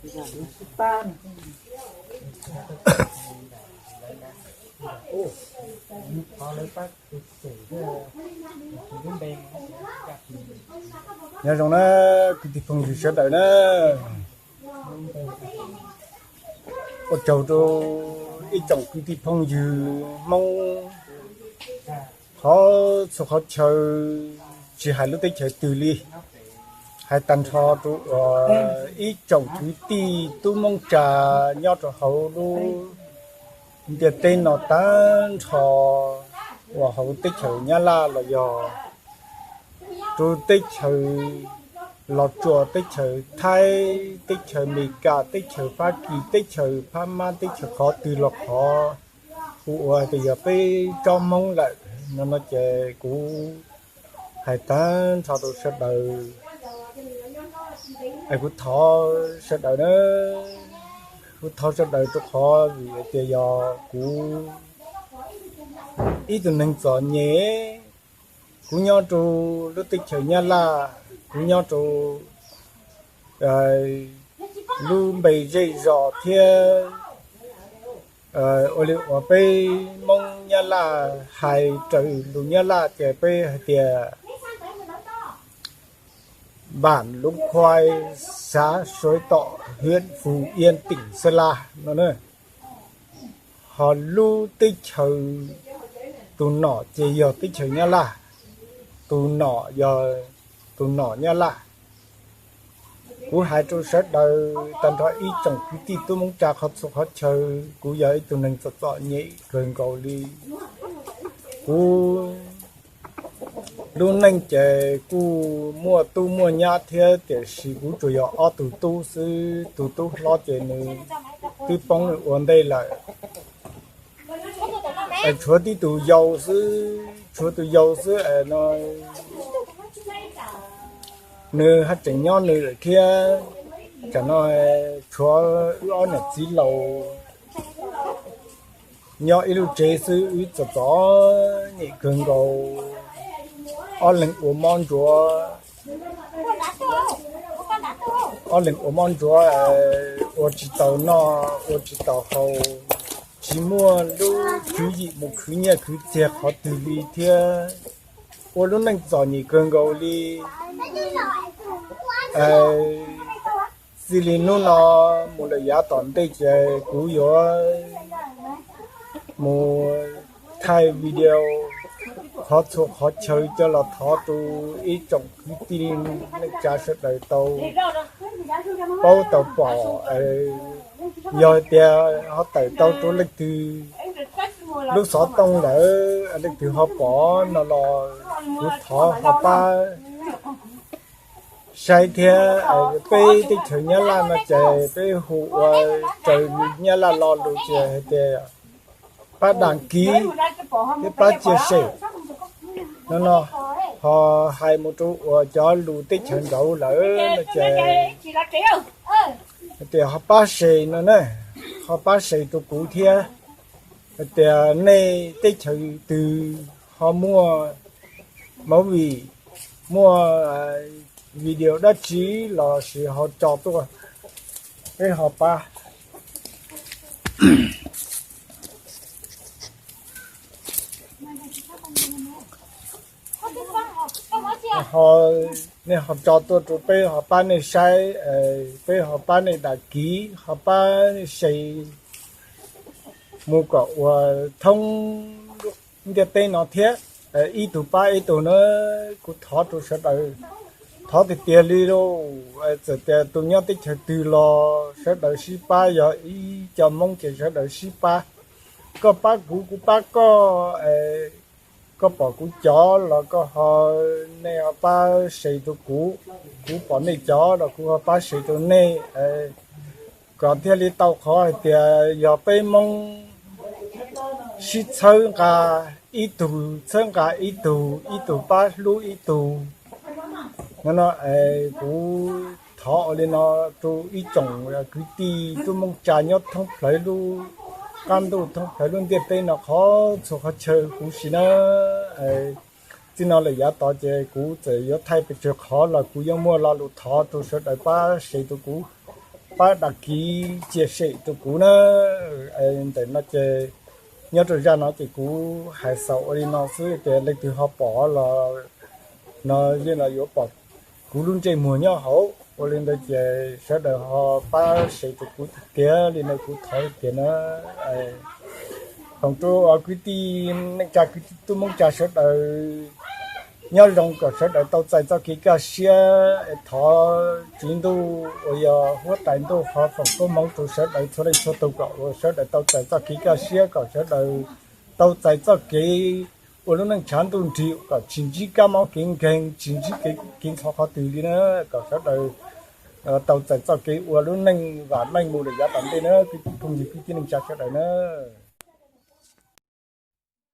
Nyob zoo na, kwv tij phooj ywg sawv daws na, ua tsaug rau ib tsoom kwv tij phooj ywg Hmoob qhov txhua qhov chaw, tsis hais lub teb chaws twg li, hais tag nrho rau uas ib tsoom kwv tij tub Hmoob tsa nyob rau hauv lub ntiaj teb no tag nrho, uas hauv teb chaws Nyab Laj los yog rau teb chaws Los Tsuas, teb chaws Thaib, teb chaws Amelikas, teb chaws Fab Kis, teb chaws Phab Mab, teb chaws qhov twg los qhov, kuv ua tias yog peb tsob Hmoob lawm no no ces kuv hais tag nrho rau sawv daws, es kuv thov sawv daws na, kuv thov sawv daws rau qhov vim hais tias yog kuv ib tug neeg txom nyem, kuv nyob rau lub teb chaws Nyab Laj, kuv nyob rau lub npe zej zos thiab ua li uas peb Hmoob Nyab Laj hais raws lus Nyab Laj ces peb hais tias Bản Lũng Khoai, xã Suối Tọ, huyện Phù Yên, tỉnh Sơn La no. Ho lub teb chaws tus nom ces yog teb chaws Nyab Laj, tus nom yog tus nom Nyab Laj. Kuv hais rau sawv daws tag nrho ib tsoom kwv tij tub Hmoob tsa qhov txhua qhov chaw, kuv yog ib tug neeg txom txom nyem kawg nkaus li. Kuv lub neej ces kuj muaj tub muaj nyab thiab, tiam sis kuv tsuas yog ob tug tub xwb, tus tub hlob ces nws twb poob ua ntej lawm. Es tshuav tib tug yau xwb, tshuav tus yau xwb es no nws haj tseem nyob nws lawm thiab. Tsam no tshuav wb ob niam txiv laus nyob ib lub tsev xwb, wb txom txom nyem kawg nkaus. Ob leeg ua mob ntsuav, ob leeg ua mob ntsuav, ua tsis tau noj ua tsis tau haus, tsis muaj lub tswv yim mus khwv nyiaj khwv txiag qhov twg li thiab. Ua lub neej txom nyem kawg nkaus li. Txij li hnub no mus lawm yav tom ntej ces kuv yuav mus thaij video qhov txhua qhov chaw coj los thov rau ib tsoom kwv tij neej tsa sawv daws tau paub tau pom. Yog tias ho tawm tau rau leej twg lub xov tooj lawm, leej twg ho pom no los kuv thov ho pab saib thiab. Peb teb chaws Nyab Laj no ces peb hu ua raws Nyab Laj lo lus ces hais tias pab đăng ký thiab pab chia sẻ no no. Ho hais mus rau uas cov lus teb chaws nraud lawm no ces hais tias ho pab share no na, ho pab share rau kuv thiab. Hais tias nej teb chaws twg ho muaj movie, muaj video dab tsi los sis ho tso tuaj, peb ho pab. Nej ho tso tuaj rau peb ho pab nej saib, peb ho pab nej đăng ký, ho pab nej share mus kom uas thoob ntiaj teb no thiab. Ib tug pab ib tug na, kuv thov rau sawv daws, thov tiag tiag li lauj. Txawm tias tus nyob teb chaws twg los sawv daws sib pab, yog ib co Hmoob ces sawv daws sib pab. Koj pab kuv, kuv pab koj, koj pom kuv cov los koj ho, nej ho pab share rau kuv, kuv pom nej cov los kuv ho pab share rau nej, kom thiaj li tau qhov hais tias yog peb Hmoob sib txhawb nqa, ib tug txhawb nqa ib tug, ib tug pab hlub ib tug. No no, kuv thov ua li no rau ib tsoom kwv tij tub Hmoob tsa nyob thoob plaws lub qab ntuj, thoob plaws lub ntiaj teb no qhov txhua qhov chaw huv si na. Txij no lawm yav tod ces kuv txawm yuav thaij pes tsawg qhov los kuv yuav muaj lo lus thov rau sawv daws pab share rau kuv. pab đăng ký chia sẻ rau kuv na. Ntawm no ces nyob rau zaj no ces kuv hais xaus ua li no xwb, ces leej twg ho pom los no yeej los yuav pom kuv lub ntsej muag nyob hauv. Ua li ntawd ces sawv daws ho pab share rau kuv tiag tiag li no, kuv thov tiag na. Foom rau kwv tij neej tsa kwv tij tub Hmoob tsa sawv daws nyob zoo, kom sawv daws tau txais txoj kev kaj siab. Thov Tswv Ntuj uas yog huab tais ntuj ho foom koob hmoov rau sawv daws txhua leej txhua tus, kom sawv daws tau txais txoj kev kaj siab, kom sawv daws tau txais txoj kev ua lub neej tshav ntuj nrig, kom tsis ntsib kab mob kev nkeeg, tsis ntsib kev ntxhov qhov twg li na, kom sawv daws tau txais txoj kev ua lub neej vam meej mus lawm yav tom ntej na kwv tij phooj ywg kwv tij neej tsa sawv daws na.